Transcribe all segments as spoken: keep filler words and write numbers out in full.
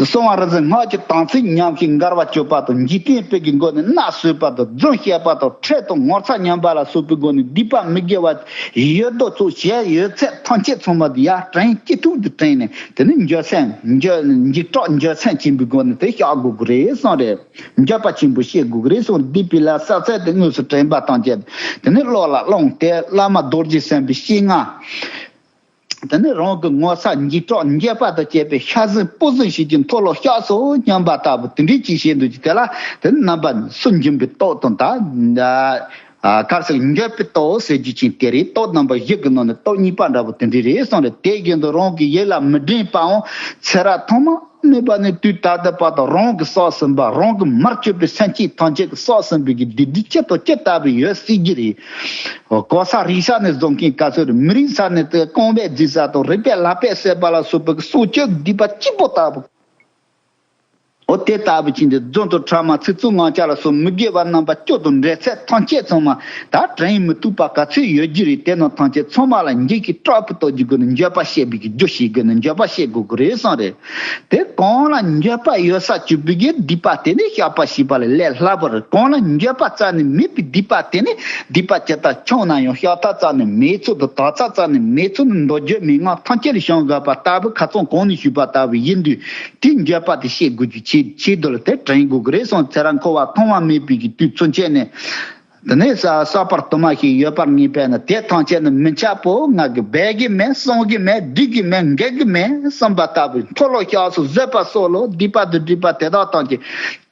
གསང་བ་རིག་འཛིན་སྔགས་ཀྱི་དམ་ཚིག་ཉམས་ཤིང་འགལ་བ་གཅོད་པ་དང་། འཇིག་རྟེན་པའི་གི་སྒོ་ནས་མནའ་ཟོས་པ་དང་། རྫུན་བཤད་པ་དང་། ཁྲེལ་དང་ངོ་ཚ་ཉམས་པ་ལ་སོགས་པའི་སྒོ་ནས་སྡིག་པ་མི་དགེ་བ་ཡོད་དོ་ཅོག་བྱས་ཡོད་ཚད་ཐམས་ཅད་ཚང་མ་དེ་ཡར་དྲན་གྱི་ཐུག་ཏུ་དྲན་ནས། དེ་ནི་འགྱོད་སེམས་འགྱོད་འཇིགས་སྐྲག་འགྱོད་སེམས་ཆེན་པོའི་སྒོ་ནས་དེ་བཤགས་དགོས་ཀྱི་རེད་གསུངས་རེད། འགྱོད་པ་ཆེན་པོ་བཤད་དགོས་ཀྱི་རེད་གསུངས། སྡིག་པའི་ལས་བསགས་ཚད་དེ་དངོས་སུ་དྲན་པ་དང་བཅས། དེ་ནི་བློ་ལ་བླངས་ཏེ་བླ་མ་རྡོ་རྗེ་སེམས་དཔའི་སྤྱན་སྔར། དེ་ནས་རང་གི་ངོ་ཚ་འཇིགས་སྐྲག་འགྱོད་པ་དང་བཅས་པའི་ཤ་ཟན་སྤུ་ཟན་ཞིག་གི་མཐོལ་ལོ་བཤགས་སོ་སྙམ་པ་ལྟ་བུ་དེ་འདྲའི་ཅིག་བྱེད་འདུག་ཅིག་དེ་ལ་དེ་ནི་རྣམ་པ་སུན་འབྱིན་པའི་སྟོབས་དང་། ད་ག་རེ་ཟེར། འགྱོད་པའི་སྟོབས་ཟེར་རྒྱུ་ཅིག་དེ་རེད། སྟོབས་རྣམ་པ་བཞི་གི་ནང་ནས་སྟོབས་གཉིས་པ་འདྲ་བོ་དེ་འདྲའི་རེད་གསུངས་རེད། དེ་བཞིན་དུ་རང་གི་ཡིད་ལ་མི་དྲན་པའང་ཚེ་རབས་ཐོག་མ་མེད་པ་ནས་དུས་ད་ལྟ་བར་དུ་རང་གིས་བསགས་ཟིན་པ། རང་གི་མར་གྱུར་པའི་སེམས་ཅན་ཐམས་ཅད་ཀྱིས་བསགས་ཟིན་པའི་གི་སྡིག་སྒྲིབ་ཅི་དང་ཅི་ལྟ་བུ་ཡོད་སྲིད་ཀྱི་རེད། གོ་ས་རིག་ས་ནས་བཟུང་མཁན་ག་ཚོད་རེད། མི་རིག་ས་ནས་དེ་རྐང་པས་བརྫིས་ས་དང་། རུས་པས་ལག་པས་བསད་པ་ལ་སོགས་པའི་གི་སྲོག་གཅོད་སྡིག་པ་གཅིག་པོ་ལྟ་བུ། འོ་དེ་ལྟ་བུ་ཅིག་འདི་རྫུན་དང་ཕྲ་མ་ཚིག་རྩུབ་ངག་འཁྱལ་ལ་སོགས་མི་དགེ་བ་རྣམ་པ་བཅུ་དང་འབྲེལ་ཚད་ཐམས་ཅད་ཚང་མ་ད་དྲན་མི་ཐུབ་པ་ག་ཚོད་ཡོད་ཀྱི་རེད། དེ་རྣམས་ཐམས་ཅད་ཚང་མ་ལ་འཇིགས་ཀྱི་སྐྲག་པའི་སྟོབས་ཀྱི་སྒོ་ནས་འགྱོད་པ་བཤད་པའི་གི་རྒྱུ་ཞིག་སྒོ་ནས་འགྱོད་པ་བཤད་དགོས་ཀྱི་རེད་གསུངས་རེད། དེ་གང་ལ་འགྱོད་པ་ཡོད་ས་གཅིག་པུའི་གི་སྡིག་པ་དེ་ནི་བཤགས་པ་ཞེས་པ་ལས་ལས་སླ་པོ་རེད། གང་ལ་འགྱོད་པ་རྩ་ནས་མེད་པའི་སྡིག་པ་དེ་ནི་སྡིག་པ་ཇི་ལྟར་ཆུང་ན་ཡང་བཤགས་ཐབས་རྩ་ནས་མེད་ཚུལ་དང་དག་ཚད་རྩ་ནས་མེད་ཚུལ་ནི་མདོ་རྒྱུད་མན་ངག་ཐམས་ཅད་ལས་བྱུང་དགོས་པ་ལྟ་བུ་ཁ་སང་གོང་ནས་ཞུས་པ་ལྟ་བུ་ཡིན་དུས། དེའི་འགྱོད་པ་དེ་བཤད་དགོས་རྒྱུ་ཆེ་ཆེ་དོ་ལ་དེ་དྲན་དགོས་ཀྱི་རེད་གསུངས། ཚེ་རབས་འཁོར་བ་ཐོག་མ་མེད་པའི་གི་དུས་ཚུན་ཆད་ནས། དེ་ནས་ས་ས་པར་དུ་མ་ཞིག་ཡོད་པར་ངེས་པས་ན། དེ་ཐམས་ཅད་ནི་མི་འཆབ་པོ། ང་གིས་འབད་གི་མེད། བསམ་གི་མེད། འགྲིག་གི་མེད། འགལ་གི་མེད་བསམ་པ་ལྟ་བུ། མཐོལ་ལོ་བཤགས་སོ་བཟོད་པ་སོགས་ལོ། སྡིག་པ་དང་སྒྲིབ་པ་དེ་དག་ཐམས་ཅད་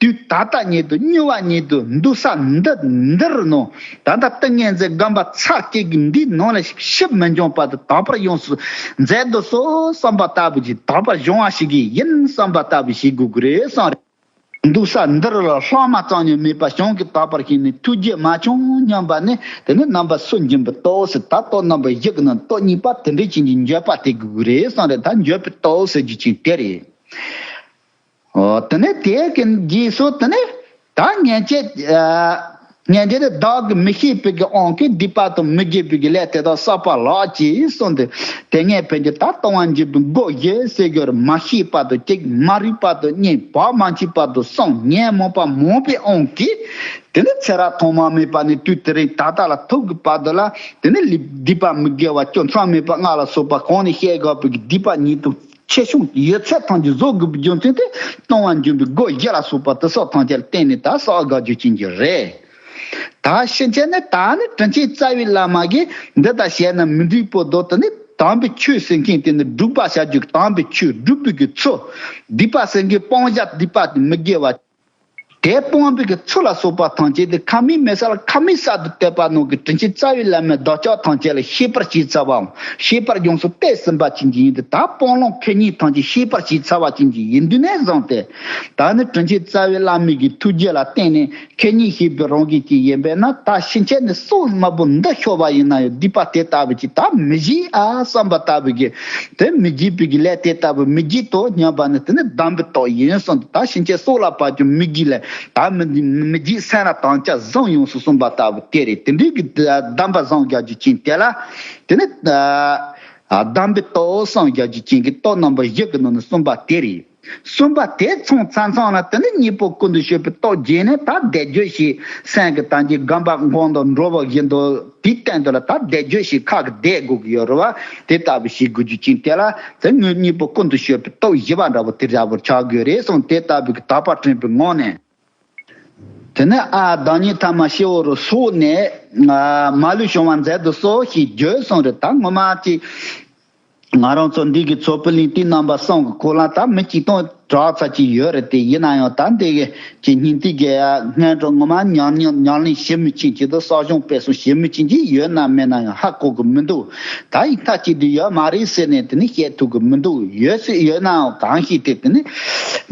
དུས་ད་ལྟ་ཉིད་དུ་མྱུར་བ་ཉིད་དུ་འདུག་ས་འདི་འདིར་ནོ། ད་ལྟ་ཏིང་ངེ་འཛིན་སྒོམ་པ་ཚར་གཅིག་གི་འདིའི་ནང་ལ་ཞིབ་མི་འབྱུང་བར་དུ་དག་པར་ཡོངས་སུ་མཛད་དུ་གསོལ་བསམ་པ་ལྟ་བུ་ཅིག་དག་པར་སྦྱོང་བ་ཞིག་གི་ཡིན་བསམ་པ་ལྟ་བུ་ཞིག་དགོས་ཀྱི་རེད་གསུངས་རེད། འདུག་ས་འདིར་ལ་ལྷག་མ་རྩ་ཉིད་མེད་པ་བྱང་གི་དག་པར་ཤེས་ནས་ཐུགས་རྗེ་མ་བྱུང་སྙམ་པ་ནི་དེ་ནི་རྣམ་པ་སུན་འབྱིན་པའི་སྟོབས་ཟེར། ད་སྟོབས་རྣམ་པ་བཞི་གི་ནང་སྟོབས་གཉིས་པ་དེ་འདྲའི་ཅན་གྱི་འགྱོད་པ་དེ་དགོས་ཀྱི་རེད་གསུངས་རེད། ད་འགྱོད་པའི་སྟོབས་ཟེར་རྒྱུ་ཅན་དེ་རེད། ཨོ། དེ་ནས་དེའི་གི་རྗེས་སུ་དེ་ནས་ད་སྔན་ཆད་ཨ། སྔན་ཆད་དེ་བདག་གིས་མི་ཤེས་པའི་གི་དབང་གིས་སྡིག་པ་དང་མི་དགེ་བའི་གི་ལས་དེ་དག་བསགས་པ་ལགས་ཀྱིས་གསུངས་ཏེ། དེ་སྔའི་ཕན་ཆད་ད་ལྟུང་བ་འབྱུང་པོའི་སྒོ་བཞི་ཟེར་གྱི་རེད། མ་ཤེས་པ་དང་གཅིག་མ་རིག་པ་དང་གཉིས། བག་མ་ཆོད་པ་དང་གསུམ། ཉོན་མོངས་པ་མང་པོའི་དབང་གིས། དེ་ནི་ཚེ་རབས་ཐོག་མ་མེད་པ་ནས་དུས་དེ་རིང་ད་ལྟ་ལ་ཐུག་གི་བར་དུ་ལ་དེ་ནི་ལི་སྡིག་པ་མི་དགེ་བ་བཅུ་མཚམས་མེད་པ་ལྔ་ལ་སོགས་པ་གོང་ནས་བཤད་དགོས་པའི་གི་སྡིག་པ་ཉིད་དུ། ཆེ་ཆུང་ཡོད་ཚད་ཐམས་ཅད་བཟོད་དགོས་པའི་རྒྱུ་མཚན་དེ་ལྟུང་བ་འབྱུང་པོའི་སྒོ་བཞི་ལ་སོགས་པ་དེ་སོགས་ཐམས་ཅད་ལ་བརྟེན་ནས་ད་བསགས་དགོས་རྒྱུ་ཅན་གྱི་རེད། ད་ཕྱིན་ཆད་ནི་ད་ནི་དྲིན་ཅན་རྩ་བའི་བླ་མ་གིས་འདི་ལྟར་བཤད་ན་མི་འགྲིག་པོ་འདུག་དེ་ནི་དམ་པའི་ཆོས་ཟེར་མཁན་དེ་ནི་སྒྲུབ་པ་བྱ་རྒྱུ་དམ་པའི་ཆོས་སྒྲུབ་པའི་གི་ཚུལ། སྡིག་པ་ཟེར་མཁན་སྤང་བྱ་སྡིག་པ་དེ་མི་དགེ་བ། དེ་སྤོང་བའི་གི་ཚུལ་ལ་སོགས་པ་ཐམས་ཅད་དེ་ཁ་མིག་མེད་ས་ལ་ཁ་མིག་གསར་དུ་བལྟས་པ་ནང་གི་དྲིན་ཅན་རྩ་བའི་བླ་མའི་བདག་ཅག་ཐམས་ཅད་ལ་ཤེས་པར་བྱས་ཚར་བའམ། ཤེས་པར་ཡོངས་སུ་གཏད་ཟིན་པ་ཅན་གྱི་ཡིན་ཏེ། ད་སྤང་བླང་ཁེ་གཉིས་ཐམས་ཅད་ཤེས་པར་བྱས་ཚར་བ་ཅན་གྱི་ཡིན་དུས་ནས་བཟུང་སྟེ། ད་ནི་དྲིན་ཅན་རྩ་བའི་བླ་མའི་གི་ཐུགས་རྗེ་ལ་བརྟེན་ནས་ཁེ་གཉིས་ཤེས་པའི་རང་བཞིན་ཅན་ཡིན་པས་ན། ད་ཕྱིན་ཆད་ནི་སྲོག་དམར་པོ་འདི་ཤོར་བ་ཡིན་ན་ཡང་སྡིག་པ་དེ་ལྟ་བུ་ཅིག་ད་མི་བྱེད་ཨ་བསམ་པ་ལྟ་བུ་གི། དེ་མི་བགྱིད་པའི་གི་ལས་དེ་ལྟ་བུ་མི་བགྱིད་དོ་སྙམ་པ་ནི་དེ་ནི་སྡོམ་པའི་སྟོབས་ཡིན་གསུངས་ཏེ། ད་ཕྱིན་ཆད་སྲོག་ལ་བབ་ཀྱང་མི་བགྱིད་ལས། ད་མི་མི་བགྱིད་སེམས་ལ་དམ་བཅའ་བཟུང་ཡོངས་སུ་གསུངས་པ་ལྟ་བུ་དེ་རེད། དེ་འདྲའི་གི་སྡོམ་པ་བཟུང་རྒྱག་རྒྱུ་ཅན་དེ་ལ་དེ་ནི་སྡོམ་པའི་སྟོབས་བཟུང་རྒྱག་རྒྱུ་ཅན་གྱི་སྟོབས་རྣམ་པ་བཞི་གི་ནང་ནས་གསུངས་པ་དེ་རེད། གསུམ་པ་དེ་ཚང་ཚང་ཚང་ལ་དེ་ནི་གཉེན་པོ་ཀུན་ཏུ་སྤྱོད་པའི་སྟོབས་རྒྱས་ནས། ད་བཟླས་བརྗོད་ཞིག་སེམས་ཀྱི་དམ་རྒྱུད་སྒོམ་པ་གོང་དུ་འགྲོ་བ་བཞིན་དུ་དེའི་སྟེང་དུ་ལ་ད་བཟླས་བརྗོད་ཞིག་ཁ་གི་བཟླས་དགོས་ཀྱི་ཡོད་རེད་བ། དེ་ལྟ་བུ་ཞིག་དགོས་རྒྱུ་ཅན་དེ་ལ་དེ་ངོས་གཉེན་པོ་ཀུན་ཏུ་སྤྱོད་པའི་སྟོབས་བཞི་པ་འདྲ་བོ་དེ་འདྲ་བོར་ཆགས་དགོས་རེད་གསུངས། དེ་ལྟ་བུའི་གི་དག་པ་དྲན་པའི་ངང་ནས། དེ་ནས་ཨ་བདག་ཉིད་ཐ་མ་སྤྱི་བོ་རུ་སོགས་ནས་མ་ལུས་བྱུང་བ་མཛད་དུ་གསོལ་ཞེས་བརྗོད་གསུངས་རེད། ད་ངོ་མ་ཅིག་ང་རང་ཚོ་འདི་གི་ཚོགས་པའི་གླེང་སྟེགས་རྣམ་པ་གསུམ་གྱི་སྐོར་ལ་ད་མི་གཅིག་སྟོང་དྲག་ཚར་གྱི་ཡོད་རེད་དེ། ཡིན་ན་ཡང་ད་འདི་གི་ཅིག་སྙིང་ཐིག་གི་སྔོན་འགྲོ་ངོ་མ་ཉམས་ཉམས་ཉམས་ལེན་ཞིབ་མོ་ཅན་གྱི་དང་གསོ་སྦྱོང་སྤེལ་གསུམ་ཞིབ་མོ་ཅན་གྱི་ཡོད་ན་མེད་ན་ཡང་ཧ་གོ་གི་མི་འདུག་ད་ཡིག་ཐག་གཅོད་དུས་ཡོད་མ་རེད་ཟེར་ནས་དེ་ནི་བཤད་ཐུབ་གི་མི་འདུག་ཡོད་ཚོད་ཡོད་ནའང་གང་ཞིག་དེ་དེ་ནི་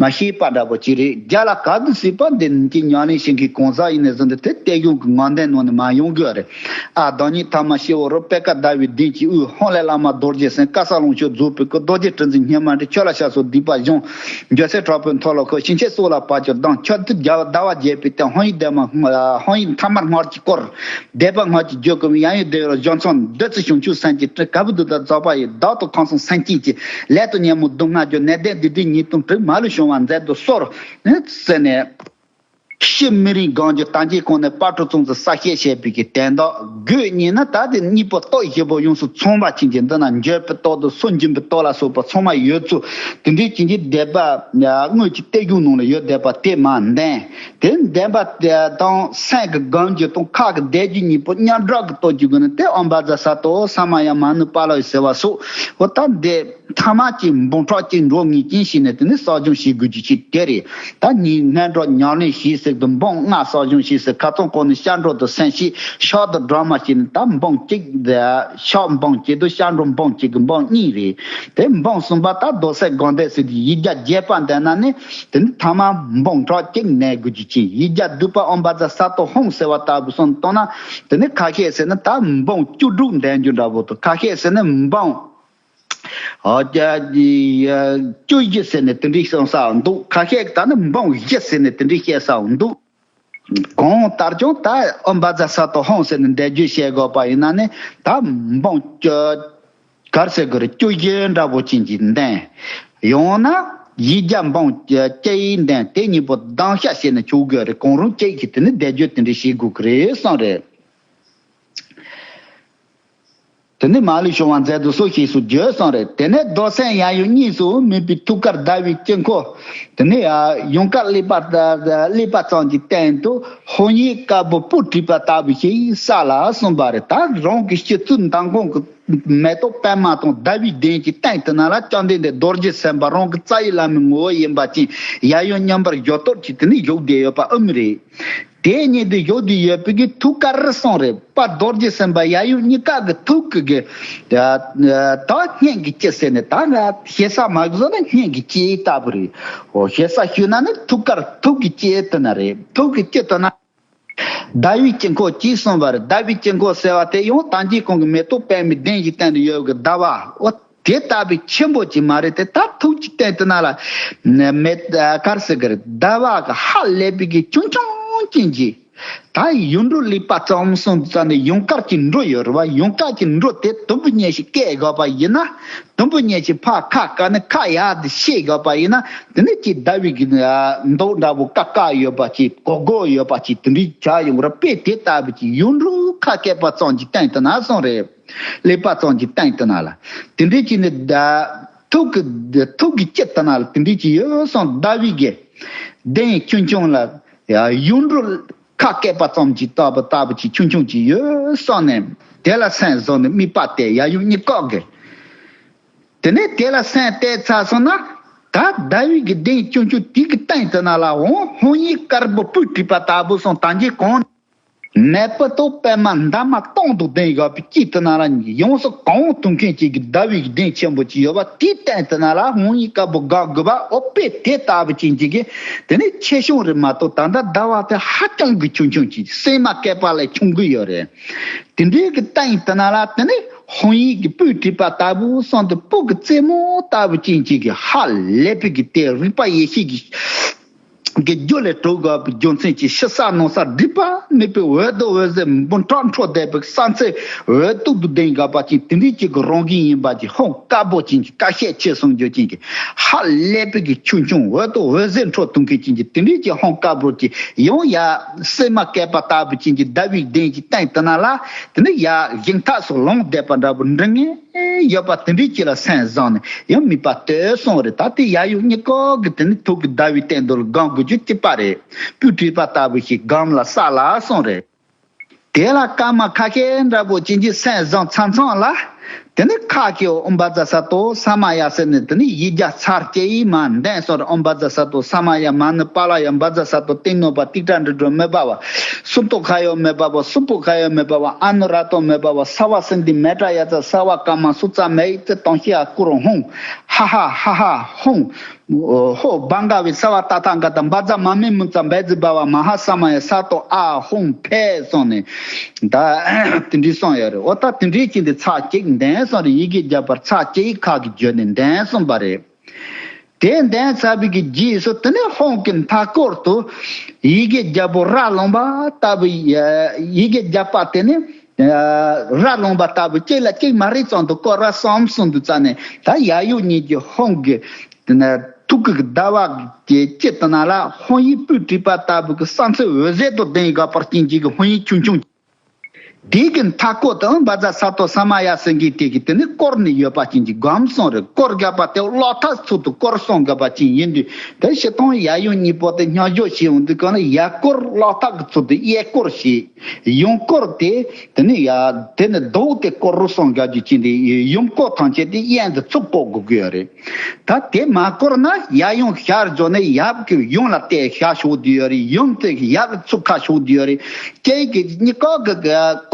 མ་ཤེས་པ་འདྲ་པོ་ཅིག་རེད། རྒྱ་ལ་ག་དུས་སྲིད་པ་འདི་ནི་ཉམས་ལེན་བྱེད་མཁན་གང་ཟག་ཡིན་ནས་བཟུང་སྟེ་དེ་གཏད་གཞུང་གི་ངང་འདས་ནང་ནས་མ་ཡོང་གི་རེད། ཨ་བདག་ཉིད་ཐ་མ་སྤྱི་བོ་རུ་པད་དཀར་ཟླ་བའི་གདན་གྱི་དབུས་ཧཱུྃ་ལས་བླ་མ་རྡོ་རྗེ་སེམས། བཀའ་གསལ་ལོངས་སྤྱོད་རྫོགས་པའི་སྐུ། རྡོ་རྗེ་དྲིལ་འཛིན་སྙེ་མ་འདྲིལ། ཁྱོད་ལ་ཕྱག་འཚལ་སྡིག་པ་སྦྱོང་། འགྱོད་སེམས་དྲག་པོས་མཐོལ་ལོ་བཀོད། ཕྱིན་ཆད་སྲོག་ལ་བབ་ཀྱང་སྡང་། མཆོད་བསྟོད་རྒྱལ་བ་ཟླ་བ་རྒྱས་པའི་སྟེང་། དཔང་ཡིག་ལྡན་མ་དཔང་ཡིག་མཐའ་མར་སྔར་གྱི་སྐོར། སྡེ་པ་སྔར་གྱི་བརྗོད་དགོས་པའི་ཡང་ཡང་བསྡུས་ཡོད་ལ། གཞུང་ཚང་བདུད་རྩི་གཞུང་ཆུ་སེམས་ཅན་སྲིད། དཀར་པོ་བདུད་དང་རྫོགས་པ་ཡི། བདག་ཏུ་ཁམས་གསུམ་སེམས་ཅན་གྱི། ལས་དང་ཉོན་མོངས་སྡུག་བསྔལ་སྦྱོང་། ནད་ལྡན་བདུད་སྡེ་ཉེས་ལྟུང་དྲུག་མ་ལུས་བྱང་བ་མཛད་དུ་གསོལ། ཟེར་ནས། ཕྱི་མི་རིགས་གང་གི་དང་གི་གོང་ནས་དཔལ་སྤྲུལ་ཚོགས་གཙོས་གསལ་བཤད་བྱས་པའི་གི་དོན་དག་དགོས་ཉིན་ན། ད་དེ་གཉིས་པོ་རྟོགས་བཞི་པོ་ཡོངས་སུ་ཚང་བ་ཅན་གྱི་འདི་ན་འགྱོད་པའི་རྟོག་དང་སུན་འབྱིན་པའི་རྟོག་ལ་སོགས་པ་ཚང་མ་ཡོད་ཚུལ། དེ་འདྲའི་ཅན་གྱི་སྡེ་པ་དངོས་ཀྱི་གཏེར་གཞུང་ནང་ལ་ཡོད་བསྡད་པ་དེ་མ་བདེན། དེ་བདེན་པ་དེ་དང་སེམས་ཀྱི་སྒོམ་རྒྱུ་དང་ཁ་གི་བཟླས་རྒྱུ་གཉིས་པོ་མཉམ་འགྲོགས་ཀྱི་རྟོགས་རྒྱུ་དགོས་ན། དེ་ཨོཾ་བཛྲ་སཏྭ་ས་མ་ཡ་མ་ཎི་པཱ་ལ་ཡི་ཟེར་བ་སོགས། འོ་ད་འདི། ཐ་མ་གཅིག་འབུམ་ཕྲག་གཅིག་འགྲོ་ངེས་ཅན་ཞིག་ནས། དེ་ནི་བསགས་སྦྱང་བྱེད་དགོས་རྒྱུ་ཅིག་དེ་རེད། ད་ཉིན་སྔོན་འགྲོ་ཉམས་ལེན་བྱེད་ཟེར་དུས་འབུམ་ལྔ་བསགས་སྦྱང་བྱེད་ཟེར། ཁ་ཚང་གོ་ནས་སྐྱབས་འགྲོ་དང་སེམས་བསྐྱེད། ཕྱག་དང་སྒྲོལ་མ་བྱས་ནས། ད་འབུམ་གཅིག་ཕྱག་འབུམ་གཅིག་དང་སྐྱབས་འགྲོ་འབུམ་གཅིག་གི་འབུམ་གཉིས་རེད། དེ་འབུམ་གསུམ་པ་ད་རྡོར་སེམས་སྒོམ་བཟླས་ཟེར་དུས་ཡིག་བརྒྱ་བརྒྱད་པ་འདོན་ན་ནི། དེ་ནི་ཐ་མ་འབུམ་ཕྲག་གཅིག་འདོན་དགོས་རྒྱུ་ཅིག་ཡིག་བརྒྱ་བསྡུས་པ་ཨོཾ་བཛྲ་སཏྭ་ཧཱུྃ་ཟེར་བ་ལྟ་བུ་སོང་བཏང་ན། དེ་ནི་ཁ་ཤས་ཟེར་ན་ད་འབུམ་བཅུ་དྲུག་འདོན་རྒྱུ་འདྲ་བོ་དང་། ཁ་ཤས་ཟེར་ན་འབུམ། ཨོ་ཅག་གི་བཅུ་བཞི་ཟེར་ནས་དེ་འདྲའི་གསུང་ས་འདུག་ཁ་ཤས་ཀྱིས་ད་ནི་འབུམ་བཞི་ཟེར་ནས་དེ་འདྲའི་བཤད་ས་འདུག་གང་ལྟར་ཀྱང་ད་ཨོཾ་བཛྲ་སཏྭ་ཧཱུྃ་ཟེར་ནས་འདོན་རྒྱུ་བཤད་དགོས་པ་ཡིན་ན་ནི། ད་འབུམ་བཅུ་ག་རེ་ཟེར་དགོས་རེད། བཅུ་བཞི་འདྲ་བོ་ཅན་གྱི་འདོན་ཡོང་ན། ཡིག་བརྒྱ་འབུམ་གཅིག་འདོན་དེ་གཉིས་པོ་སྡང་ཤ་བྱས་ནས་ཆོག་གི་རེད། གང་རུང་གཅིག་གིས་དེ་ནི་འདོན་རྒྱུ་དེ་འདྲ་བྱེད་དགོས་ཀྱི་རེད་གསུངས་རེད། དེ་ནས་མ་ལུས་བྱང་བ་མཛད་དུ་གསོལ་ཞེས་སུ་བརྗོད་གསུངས་རེད། དེ་ནས་རྡོར་སེམས་ཡབ་ཡུམ་གཉིས་སུ་དམིགས་པའི་ཐུགས་ཀར་ཟླ་བའི་དཀྱིལ་འཁོར། དེ་ནས་ཡུངས་ཀར་ཀླས་པ་ཀླས་པ་ཙམ་གྱི་སྟེང་དུ་དཔང་ཡིག་དཀར་པོ་སྤུ་བྲིས་པ་ལྟ་བུ་ཞིག་ས་ལ་གསུངས་པ་རེད། ད་རང་གི་སྤྱི་གཙུག་མདངས་ཁོང་གི་མེ་ཏོག་པདྨ་དང་ཟླ་བའི་གདན་གྱི་སྟེང་དེ་ན་ལ་བཅོམ་ལྡན་འདས་རྡོ་རྗེ་སེམས་དཔའ་རང་གི་རྩ་བའི་བླ་མའི་ངོ་བོ་ཡིན་པ་ཅན་ཡབ་ཡུམ་མཉམ་པར་བཞུགས་གཏོར་གྱིས་དེ་ནས་བཞུགས་བསྡད་ཡོད་པ་ཨེ་མི་རེད། དེ་ཉིད་དུ་བཞུགས་ཏེ་ཡོད་པའི་གི་ཐུགས་ཀར་གསུངས་རེད། དཔལ་རྡོ་རྗེ་སེམས་དཔའ་ཡབ་ཡུམ་གཉིས་ཀ་གི་ཐུགས་ཀྱི་གི་ད་སྙན་གྱི་དཀྱིལ་ཟེར་ནས། ད་ང་ཞེ་ས་མ་བཟོ་ན་སྙན་གྱི་དཀྱིལ་ལྟ་བུ་རེད། འོ་ཞེ་ས་ཞུས་ན་ནི་ཐུགས་ཀར་ཐུགས་ཀྱི་དཀྱིལ་དེ་ན་རེད། ཐུགས་ཀྱི་དཀྱིལ་དེ་ན་ཟླ་བའི་དཀྱིལ་འཁོར་གྱིས་གསུངས་པ་རེད། ཟླ་བའི་དཀྱིལ་འཁོར་ཟེར་བ་དེ་ཡང་དམ་ཅན་ཁོང་གི་མེ་ཏོག་པདྨའི་གདན་གྱི་སྟེང་དུ་ཡོད་གི་ཟླ་བ། འོ་དེ་ལྟ་བུའི་ཆེན་པོ་ཅིག་མ་རེད་དེ། ད་ཐུགས་ཀྱི་སྟེང་དེ་ན་ལ་མེ་ག་རེ་ཟེར་གི་རེད། ཟླ་བ་གི་ཧ་ལས་པའི་གི་ཆུང་ཆུང་ཅན་གྱི། ད་ཡུངས་འབྲུ་ཀླས་པ་ཙམ་གསུངས་ཙང་ནས་ཡུངས་དཀར་གྱི་འབྲུ་ཡོད་རེད་བ། ཡུངས་དཀར་གྱི་འབྲུ་དེ་དུམ་བུ་ཉེར་བཞི་བཀལ་དགོས་པ་ཡིན་ན། དུམ་བུ་ཉེར་བཞི་ཕར་ཁ་བཀག་ནས་ཁ་ཡར་དུ་ཕྱེ་དགོས་པ་ཡིན་ན། དེ་ནི་ཅིག་ཟླ་བའི་གི་མདོག་འདྲ་བོ་དཀར་དཀར་ཡོད་པ་ཅིག་གོག་གོག་ཡོད་པ་ཅིག་དེ་འདྲའི་ཆགས་ཡོང་གི་རེད། དཔེ་དེ་ལྟ་བུ་ཅིག་ཡུངས་འབྲུ་ཁ་བཀལ་པ་ཙམ་གྱི་སྟེང་དེ་ན་གསུངས་རེད། ཀླས་པ་ཙམ་གྱི་སྟེང་དེ་ན་ལ་དེ་འདྲའི་ཅིག་ནི་ད་ཐུགས་ཀྱི་ཐུགས་ཀྱི་དཀྱིལ་དེ་ན་ལ་དེ་འདྲའི་ཅིག་ཡོད་གསུངས། ཟླ་བའི་གི་གདན་ཆུང་ཆུང་ལ་ཡུངས་འབྲུ་ཁ་བཀལ་པ་ཙམ་གྱི་ལྟ་བུ་ལྟ་བུ་ཅིག་ཆུང་ཆུང་ཅིག་ཡོད་གསུངས་ནས། དེ་ལ་སེམས་བཟུང་ནས་དམིགས་པ་གཏད། ཡབ་ཡུམ་གཉིས་ཀ་གི། དེ་ནས་དེ་ལ་སེམས་གཏད་ཚར་སོང་ན། ད་ཟླ་བའི་གི་གདན་ཆུང་ཆུང་དེ་གི་སྟེང་དེ་ན་ལ་འོང་དཔང་ཡིག་དཀར་པོ་སྤུ་བྲིས་པ་ལྟ་བུ་སོང་། ད་འཇིག་གང་མེ་ཏོག་པདྨ་འདབ་མ་སྟོང་དང་ལྡན་ཡོད་པའི་དཀྱིལ་དེ་ན་ལ་ཡོངས་སུ་གང་བ་ཐུག་མཁན་ཅིག་གི་ཟླ་བའི་གི་གདན་ཆེན་པོ་ཅིག་ཡོད་པ་དེའི་སྟེང་དེ་ན་ལ་དཔང་ཡིག་དཀར་པོ་དགག་དགོས་པ། འོ་དཔེ་དེ་ལྟ་བུ་ཅན་ཅིག་གི་དེ་ནི་ཆེ་ཆུང་རེད་མ་གཏོགས། ད་ལྟ་ཟླ་བ་དེ་ཧ་ཅང་གི་ཆུང་ཆུང་ཅིག་སྲན་མ་བཀལ་པ་ལས་ཆུང་གི་ཡོད་རེད། དེ་འདྲའི་གི་སྟེང་དེ་ན་ལ་དེ་ནི་དཔང་ཡིག་གི་སྤུ་བྲིས་པ་ལྟ་བུ་སོང་དུ་སྤུ་གི་རྩེ་མོ་ལྟ་བུ་ཅན་ཅིག་གི་ཧ་ལས་པའི་གི་དེ་རིག་པ་ཡེ་ཤེས་ཀྱི་གི་རྒྱུ་ལས་གྲུབ་དགོས་པའི་རྒྱུ་མཚན་གྱིས་ཕྱི་ས་ནང་ས་སྒྲིབ་པ་མེད་པའི་འོད་དང་འོད་ཟེར་འབུམ་ཕྲག་འཕྲོ་བསྡད་པའི་ས་མཚམས་འོད་དུ་དུ་ལྡན་དགོས་པ་ཅན་དེ་འདྲའི་ཅིག་གི་རང་བཞིན་ཡིན་པ་ཅིག་ཧོང་དཀར་པོ་ཅན་གྱི་ཀ་ཤས་ཆེ་གསུང་རྒྱུ་ཅན་གྱི་ཧ་ལས་པའི་གི་ཆུང་ཆུང་འོད་དང་འོད་ཟེར་འཕྲོ་ཐུག་མཁན་ཅན་གྱི་དེ་འདྲའི་ཅིག་ཧོང་དཀར་པོ་ཅིག་ཡང་ཡ་སྲན་མ་བཀལ་པ་ལྟ་བུ་ཅན་གྱི་ཟླ་བའི་གདན་གྱི་སྟེང་དེ་ན་ལ་དེ་ནི་ཡ་ཞིང་ཐག་སོགས་ལོང་བསྡད་པ་འདྲ་བོ་འདྲི་ངེས་ཡོད་པ་དེ་འདྲའི་ཅིག་ལ་སེམས་བཟུང་ནས་ཡང་དམིགས་པ་གཏད་གསུངས་རེད། ད་དེ་ཡབ་ཡུམ་གཉིས་ཀ་གི་དེ་ནི་ཐུགས་ཀྱི་ཟླ་བའི་སྟེང་དུ་ལ་སྒོམ་དགོས་རྒྱུ་གཅིག་པ་རེད། སྤུ་བྲིས་པ་ལྟ་བུ་ཞིག་སྒོམ་ལ་ས་ལ་གསུངས་རེད། དེ་ལ་སྐར་མ་ཁ་ཤས་འདྲ་པོ་ཅན་གྱི་སེམས་བཟུང་ཚང་ཚང་ལ། དེ་ནི་ཁ་གི་ཨོཾ་བཛྲ་སཏྭ་ས་མ་ཡ་ཟེར་ནས་དེ་ནི་ཡིག་བརྒྱ་ཚར་གཅིག་མ་འདོན་སོང་རེད། ཨོཾ་བཛྲ་སཏྭ་ས་མ་ཡ་མ་ཎི་པཱ་ལ་ཡ་བཛྲ་སཏྭ་ཏིང་ནོ་པ་ཏིག་ཏྲ་འབྲི་འགྲོ་མེ་བྷ་བ། སུ་ཏོ་ཁ་ཡོ་མེ་བྷ་བ། སུ་པོ་ཁ་ཡོ་མེ་བྷ་བ། ཨ་ནུ་ར་ཏོ་མེ་བྷ་བ། ས་བ་སིན་དྷི་མེ་ཏྲ་ཡ་ཙ། ས་བ་ཀ་མ་སུ་ཙ་མེ་ཙ་ཏང་ཤི་ཨ་ཀུ་རུ་ཧོང་། ཧ་ཧ་ཧ་ཧ་ཧོང་། ཧོ་བྷ་ག་བི་ས་བ་ཏ་ཐཱ་ག་ཏ། བཛྲ་མ་མི་མུ་ཙ་བཛྲ་བྷ་བ། མ་ཧཱ་ས་མ་ཡ་ས་ཏོ་ཨ་ཧོང་ཕེ་སོང་ནས། ད་དེ་འདྲའི་སོང་ཡོད་རེད། འོ་ད་དེ་འདྲའི་ཅིག་འདི་ཚར་གཅིག་འདོན་སོང་རེད། ཡི་གེ་བརྒྱ་པར་ཚར་གཅིག་ཁ་གི་བརྗོད་ནས་འདོན་སོང་པ་རེད། དེ་འདོན་ཚར་བའི་གི་རྗེས་སུ་དེ་ནས་ཧོང་གི་མཐའ་སྐོར་དུ་ཡི་གེ་བརྒྱད་པོ་ར་ལུང་པ་ལྟ་བུ། ཡི་གེ་བརྒྱད་པ་དེ་ནི་ར་ལུང་པ་ལྟ་བུ་གཅིག་ལ་གཅིག་མ་རེད་ཙམ་དུ་བསྐོར་བ་གསུམ་གསུམ་དུ་བརྩམས་ནས། ད་ཡབ་ཡུམ་གཉིས་ཀྱི་ཧོང་གི་དེ་ནས་ཐུགས་ཀྱི་ཟླ་བ་གི་དཀྱིལ་དེ་ན་ལ་ཧོང་ཡིག་སྤོས་བྲིས་པ་ལྟ་བུ་གི་གསང་ཚིག་འོད་ཟེར་དུ་ལྡན་དགའ་བར་བྱིན་གྱིས་ཀྱི་ཧོང་ཡིག་ཆུང་ཆུང་། དེ་གི་མཐའ་སྐོར་དུ་བཛྲ་ས་ཏྭ་ས་མ་ཡ་ཟེར་མཁན་དེ་གི་དེ་ནི་བསྐོར་ནས་ཡོད་པ་ཅན་གྱི་སྒོམ་གསུམ་རེད། བསྐོར་བརྒྱབ་པ་དེ་གློག་ཐག་ཚུལ་དུ་བསྐོར་གསུམ་བརྒྱབ་པ་ཅན་ཡིན་དུས། དེ་སྤྱིར་བཏང་ཡབ་ཡུམ་གཉིས་པོ་དེ་སྙན་བརྒྱུད་བྱས་ཡོང་དུས་གང་ལ་ཡབ་བསྐོར་གློག་ཐག་གི་ཚུལ་དུ་གཡས་བསྐོར་བྱས། ཡུམ་བསྐོར་དེ་དེ་ནི་ཡ་དེ་ནི་རྡོག་དེ་བསྐོར་རུ་གསུམ་བརྒྱབ་རྒྱུ་ཅན་དེ། ཡུམ་བསྐོར་ཐམས་ཅད་དེ་གཡས་དེ་ཚུར་བསྐོར་དགོས་ཀྱི་ཡོད་རེད། ད་དེ་མ་བསྐོར་ན་ཡབ་ཡུམ་ཞལ་བཟོ་ནས་ཡབ་ཀྱིས་ཡུམ་ལ་བལྟས་ཞལ་ཞོག་དུས་ཡོད་རེད། ཡུམ་དེ་ཡབ་ཚུར་ཁ་ཞོག་དུས་ཡོད་རེད། ཁྱེད་ཀྱིས་གཉིས་ཀ་གི་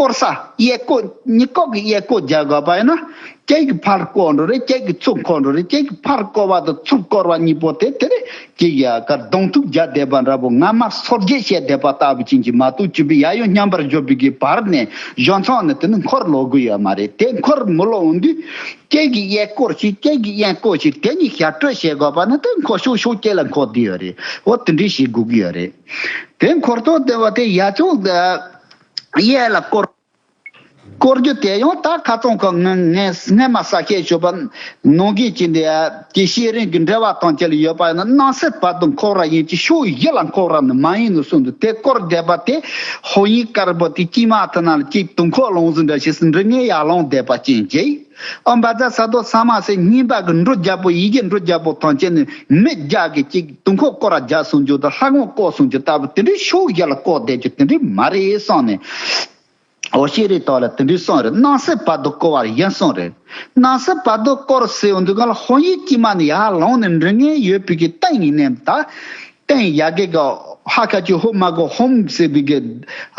བསྐོར་ས་གཡས་བསྐོར། གཉིས་ཀ་གི་གཡས་བསྐོར་རྒྱག་དགོས་པ་ཡིན་ན། ཁྱེད་ཀྱིས་ཕར་བསྐོར་འགྲོ་རེད། ཁྱེད་ཀྱིས་ཚུར་འཁོར་འགྲོ་རེད། ཁྱེད་ཀྱིས་ཕར་བསྐོར་བ་དང་ཚུར་བསྐོར་བ་གཉིས་པོ་དེ་དེ་རེད། ཅིག་ཡ་གར་གདོང་ཐུག་རྒྱག་བསྡད་པ་འདྲ་པོ། སྔ་མ་སོར་བརྗེ་བྱས་བསྡད་པ་ལྟ་བུ་ཅན་གྱི་མ་གཏོགས་བཅུ་པའི་ཡབ་ཡུམ་མཉམ་པར་བཞག་པའི་གི་བར་ནས་གཞུང་ཚང་ནས་དེ་ནི་འཁོར་ལོག་གི་ཡོད་མ་རེད། དེ་འཁོར་མི་ལོག་འོང་དུས། ཁྱེད་ཀྱིས་གཡས་བསྐོར་ཞིག་ཁྱེད་ཀྱིས་གཡོན་བསྐོར་ཞིག་དེ་གཉིས་ཞབས་བྲོ་བྱེད་དགོས་པ་ནི་དེ་འཁོར་ཤོག་ཤོག་ཁྱེད་ལ་འཁོར་བསྡད་ཡོད་རེད། འོ་དེ་འདྲས་བྱེད་དགོས་ཀྱི་ཡོད་རེད། དེ་འཁོར་ཐོག་བསྡད་པ་དེ་ཡ་ཆུང་གཡས་ལ་བསྐོར། བསྐོར་རྒྱུ་དེ་ཡང་ད་ཁ་སང་ཁོ་ངས་ངས་སྔས་མ་གསལ་བཤད་ཞུས་པ་ནང་བཞིན་གྱི་འདི་ཀྱི་བཤད་རིམ་གྱི་འགྲེལ་པ་དང་བཅས་ལ་ཡོད་པ་ཡིན་ན། སྣང་སྲིད་བར་དུ་འཁོར་བ་ཡིན་གྱི་ཕྱོགས་བཞི་ལ་འཁོར་བ་ནི་མ་ཡིན་ནོ་གསུངས་འདུག་དེ་བསྐོར་བསྡད་པ་དེ་ཧོ་ཡིན་དཀར་པོ་དེ་དཀྱིལ་མ་དེ་ན་ལ་གཅིག་དུང་འཁོར་ལོངས་སུ་འདྲ་ཞིག་སུ་འབྲི་ངེས་ཡར་ལངས་བསྡད་པ་ཅན་གྱིས། ཨ་བཛྲ་ས་ཏྭ་ས་མ་ཟེར་བསྙེན་པ་གི་འབྲུ་བརྒྱད་པོ་ཡི་གེ་འབྲུ་བརྒྱད་པོ་ཐམས་ཅད་ནི་མི་བརྒྱ་གི་གཅིག་དུང་འཁོར་བསྐོར་ར་བརྒྱ་གསུངས་རྒྱུ་དང་ལྷ་ཁང་བསྐོར་གསུངས་རྒྱུ་ལྟ་བུ་དེ་འདྲའི་ཕྱོགས་བཞི་ལ་བསྐོར་བསྡད་རྒྱུ་དེ་འདྲའི་མ་རེད་བསམ་ནས། འོ་ཤེས་རེ་ཐོག་ལ་དེ་འདྲའི་གསུངས་རེད། སྣང་སྲིད་བར་དུ་བསྐོར་བ་ཡིན་གསུངས་རེད། སྣང་སྲིད་བར་དུ་བསྐོར་ཟེར་འོང་དུས་གང་ལ་ཧོ་ཡིན་དཀྱིལ་མ་ནས་ཡར་ལངས་ནས་འབྲི་ངེས་ཡོད་པའི་གི་སྟེང་ཡིན་ནས། ད་སྟེང་ཡ་གི་གི་ཧ་ཁ་ཆུ་ཧོ་མ་གོ་ཧོམ་ཟེར་བའི་གི་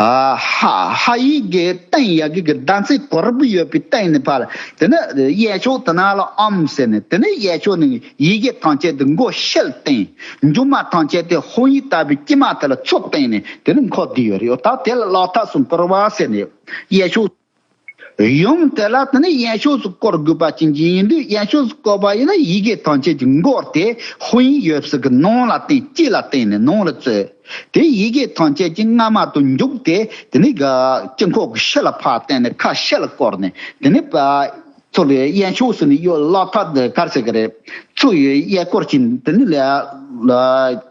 ཨ་ཧ་ཧ་ཡིག་གི་སྟེང་ཡ་གི་གི་ཟླ་མཛེས་གུར་པུ་ཡོད་པའི་སྟེང་ནས་ཕར་དེ་ནས་གཡས་ཕྱོགས་དེ་ན་ལ་ཨོམ་ཟེར་ནས། དེ་ནས་གཡས་ཕྱོགས་ནས་ཡི་གེ་ཐམས་ཅད་དེ་མགོ་ཕྱེད་བསྟན། མཇུག་མ་ཐམས་ཅད་དེ་ཧོ་ཡིན་ལྟ་བུའི་དཀྱིལ་མ་དེ་ལ་ཚུར་བསྟན་ནས་དེ་ནས་འཁོར་བསྡད་ཡོད་རེད། ད་དེ་ལ་གློག་ཐག་གསུམ་བསྐོར་བ་ཟེར་ནས་གཡས་ཕྱོགས། ཡུམ་དེ་ལ་དེ་ནི་གཡས་ཕྱོགས་སུ་བསྐོར་དགོས་པ་ཅན་གྱི་ཡིན་དུས། གཡས་ཕྱོགས་སུ་བསྐོར་བ་ཡིན་ན་ཡི་གེ་ཐམས་ཅད་ཀྱི་མགོ་དེ་ཧོ་ཡིན་ཡོད་ས་གི་ནང་ལ་བསྟན། དཀྱིལ་ལ་བསྟན་ནས་ནང་ལ་བཙུགས། དེ་ཡི་གེ་ཐམས་ཅད་ཀྱི་རྔ་མ་དུ་འཇུག་སྟེ་དེ་ནི་ག་དཀྱིལ་འཁོར་གྱི་ཕྱི་ལ་ཕར་བསྟན་ནས་ཁ་ཕྱི་ལ་བསྐོར་ནས། དེ་ནི་པ་ཚུར་ལ་གཡས་ཕྱོགས་སུ་ནི་གཡོ་གློག་ཐག་དེ་གར་ཟེར་གི་རེད། ཚུར་གཡས་བསྐོར་ཅིང་དེ་ནི་ལ་ལ་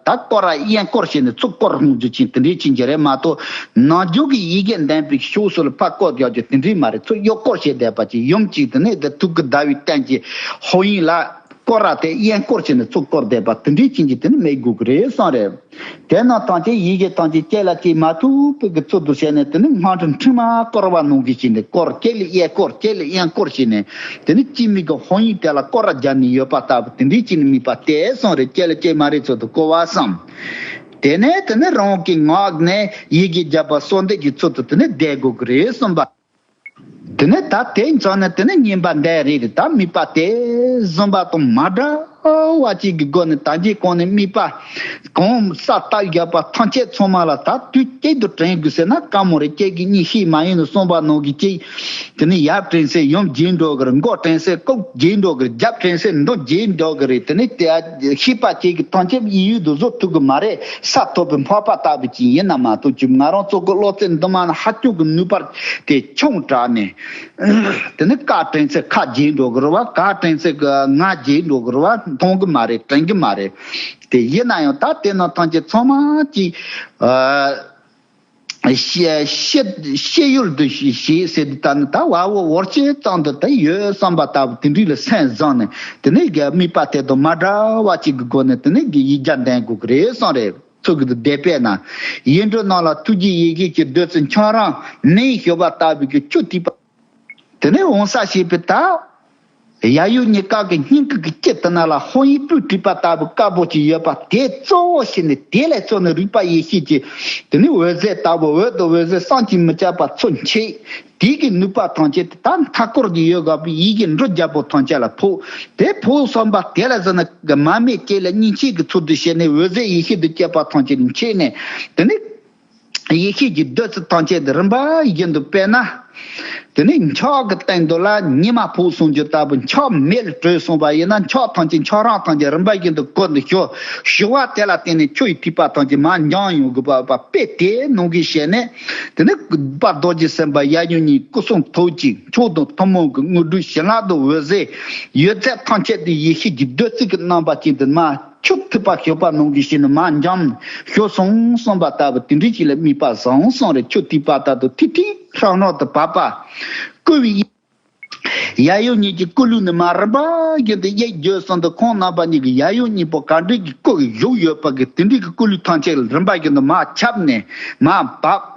ད་བསྐོར་ར་གཡས་བསྐོར་བྱས་ནས་ཚུར་བསྐོར་འོང་རྒྱུ་ཅིག་དེ་འདྲའི་ཅིག་གི་རེད་མ་གཏོགས། ནང་འཇུག་གི་ཡི་གེ་འདོན་པའི་ཕྱོགས་སུ་ལ་ཕར་བསྐོར་རྒྱག་རྒྱུ་དེ་འདྲའི་མ་རེད། ཚུར་གཡོ་བསྐོར་བྱས་བསྡད་པ་ཅིག་ཡུམ་གཅིག་དེ་ནས་དེ་ཐུགས་ཀྱི་ཟླ་བའི་སྟེང་གི་ཧོ་ཡིན་ལ་བསྐོར་ར་དེ་གཡས་བསྐོར་བྱས་ནས་ཚུར་བསྐོར་བསྡད་པ་དེ་འདྲའི་ཅིག་གི་དེ་ནི་མེད་དགོས་ཀྱི་རེད་བསམ་རེད། དེ་ནང་ཐམས་ཅད་ཡི་གེ་ཐམས་ཅད་གཅིག་ལ་གཅིག་མ་ཐུག་པའི་གི་ཚུལ་དུ་བྱས་ནས་དེ་ནི་སྔགས་འཕྲེང་མ་བསྐོར་བ་ནང་གི་ཅིག་ནས་བསྐོར། གཅིག་ལ་གཡས་བསྐོར་གཅིག་ལ་གཡོན་བསྐོར་བྱས་ནས་དེ་ནི་སྤྱི་མིང་གི་ཧོ་ཡིན་དེ་ལ་བསྐོར་ར་རྒྱག་ནས་ཡོད་པ་ལྟ་བུ་དེ་འདྲའི་ཅིག་ནི་དམིགས་པ་དེ་གསུངས་རེད། གཅིག་ལ་གཅིག་མ་རེད་ཚུལ་དུ་བསྐོར་བ་གསུམ། དེ་ནས་དེ་ནི་རང་གི་ངག་ནས་ཡི་གེ་བརྒྱ་པ་གསོལ་འདེབས་ཀྱི་ཚུལ་དུ་དེ་ནི་བཟླས་དགོས་ཀྱི་རེད་གསུངས་པ། དེ་ནས་ད་དེ་མཚོན་ནས་དེ་ནས་བསྙེན་པ་འདི་རེད། ད་དམིགས་པ་དེ་བཟུང་བ་དང་མ་འདྲ་བ་ཅིག་གི་སྒོ་ནས་ད་གིན་གོང་ནས་དམིགས་པ་གང་ས་བཏབ་བཞག་པ་ཐམས་ཅད་ཚང་མ་ལ་ད་དུས་གཅིག་ཏུ་དྲན་དགོས་ཟེར་ན་དཀའ་མོ་རེད། ཁྱེད་ཀྱིས་གཉིད་ཤེས་མ་ཡིན་ནོ་གསུངས་པ་ནང་གི་ཅིག་དེ་ནས་ཡབ་དྲན་ཚེ་ཡུམ་བརྗེད་འགྲོ་གི་རེད། མགོ་དྲན་ཚེ་སྐུ་བརྗེད་འགྲོ་གི་རེད། རྒྱབ་དྲན་ཚེ་མདུན་བརྗེད་འགྲོ་གི་རེད། དེ་ནས་དེ་ཤེས་པ་ཅིག་གི་ཐམས་ཅད་ཡིད་ཡུལ་དུ་བཟོ་ཐུབ་གི་མ་རེད། ས་ཐོབ་པའི་འཕགས་པ་ལྟ་བུ་ཅིག་ཡིན་ན་མ་གཏོགས། ཅིག་ང་རང་ཚོ་གི་བློ་རྩེ་འདི་མ་ནི་ཧ་ཅང་གི་ནུས་པ་དེ་ཆུང་དྲགས་ནས། དེ་ནི་ཀ་དྲན་ཚེ་ཁ་བརྗེད་འགྲོ་གི་རེད་བ། ག་དྲན་ཚེ་གི་ང་བརྗེད་འགྲོ་གི་རེད་བ། མཐོང་གི་མ་རེད། དྲན་གི་མ་རེད། དེ་ཡིན་ན་ཡང་ད་དེ་ནང་ཐམས་ཅད་ཚང་མ་ཅིག་ཨ། ཤེས་ཤེས་ཤེས་ཡུལ་དུ་ཤེས་ཤེས་ཟེར་དུས་ད་ནི་ད་བ་བོ་བོར་ཆེ་ཙམ་དུ་ད་ཡོད་བསམ་པ་ལྟ་བུ་དེ་འདྲ་ལ་སེམས་བཟུང་ནས། དེ་ནས་གི་དམིགས་པ་དེ་དང་མ་འདྲ་བ་ཅིག་གི་སྒོ་ནས་དེ་ནས་གི་ཡིག་བརྒྱ་འདོན་དགོས་ཀྱི་རེད་གསུངས་རེད། ཚུལ་གྱི་དེ་དཔེར་ན། ཡིག་འབྲུ་རྣམས་ལ་ཐུགས་རྗེའི་ཡི་གེ་གི་བདུད་རྩི་ཁྱེད་རང་ནི་ཞུ་བ་ལྟ་བུའི་གི་བཅུད་ཐིགས་པ། དེ་ནས་འོང་ས་ཞེས་པའི་ད། ཡབ་ཡུམ་གཉིས་ཀ་གི་སྙིང་གི་གི་དཀྱིལ་དེ་ན་ལ་ཧོ་ཡིག་སྤོས་བྲིས་པ་ལྟ་བུ་དཀར་པོ་ཅིག་ཡོད་པ་དེ་གཙོ་བོ་བྱས་ནས། དེ་ལས་གཙོ་ནས་རིག་པ་ཡེ་ཤེས་ཀྱི་དེ་ནི་འོད་ཟེར་ལྟ་བུ་འོད་དང་འོད་ཟེར་བསམ་གྱིས་མི་ཁྱབ་པ་ཚུར་མཆེད། དེ་གི་ནུས་པ་ཐམས་ཅད་དེ་ད་མཐའ་སྐོར་གྱི་ཡོད་དགོས་པའི་ཡི་གེ་འབྲུ་བརྒྱད་པོ་ཐམས་ཅད་ལ་ཕོག་དེ་ཕོག་སོང་བ་དེ་ལ་ཟེར་ན་མར་མེ་དཀྱིལ་ལ་གཉིས་ཆས་ཀྱི་ཚུལ་དུ་བྱས་ནས་འོད་ཟེར་ཡེ་ཤེས་དང་བཅས་པ་ཐམས་ཅད་མཆེད་ནས། དེ་ནི་ཡེ་ཤེས་ཀྱི་བདུད་རྩི་ཐམས་ཅད་དེ་རིམ་པ་བཞིན་དུ་སྤེལ་ན། དེ་ནས་འཁྱག་གི་སྟེང་དུ་ལ་ཉི་མ་ཕོག་སོང་རྒྱུ་ལྟ་བུ། འཁྱག་མེ་ལ་བྲོས་སོང་བ་ཡིན་ན། འཁྱག་ཐམས་ཅད་འཁྱག་རོམ་ཐམས་ཅད་རིམ་པ་བཞིན་དུ་ཁོལ་ནས་ཤོར། ཤོར་བ་དེ་ལ་བརྟེན་ནས་ཆུ་ཡི་ཐིགས་པ་ཐམས་ཅད་མར་འབྱུང་ཡོང་གི་པ་པ་དཔེ་དེ་ནང་གི་ཞལ་ནས། དེ་ནས་དཔལ་རྡོ་རྗེ་སེམས་དཔའ་ཡབ་ཡུམ་གཉིས་སྐུ་གསུང་ཐུགས་ཀྱི་མཆོག་དང་ཐུན་མོང་གི་དངོས་གྲུབ་བྱིན་རླབས་དང་འོད་ཟེར་ཡོད་ཚད་ཐམས་ཅད་དེ་ཡེ་ཤེས་ཀྱི་བདུད་རྩི་གི་རྣམ་པ་ཅན་དུ་མར་ཆུ་ཐིགས་པ་ཤོར་བ་ནང་གི་ཞལ་ནས་མར་འབྱུང་ཤོར་སོང་གསུངས་པ་ལྟ་བུ་དེ་འདྲའི་ཅིག་ལ་དམིགས་པ་བཟང་སོང་རེད། ཆུ་ཐིགས་པ་ལྟར་དུ་ཐིགས་ཐིགས་ཧྲང་ཧྲང་དུ་བབས་པ། སྐུ་བའི་ཡབ་ཡུམ་གཉིས་ཀྱི་སྐུ་ལུས་ནས་མར་རིམ་པ་བཞིན་དུ་གཡས་བརྗོད་གསུམ་དུ་ཁོང་རྣམ་པ་གཉིས་ཀྱི་ཡབ་ཡུམ་གཉིས་པོ་ག་འདྲ་གི་སྐུ་བཞུགས་ཡོད་པ་གི་དེ་འདྲའི་གི་སྐུ་ལུས་ཐམས་ཅད་རིམ་པ་བཞིན་དུ་མར་ཁྱབ་ནས་མར་བབས།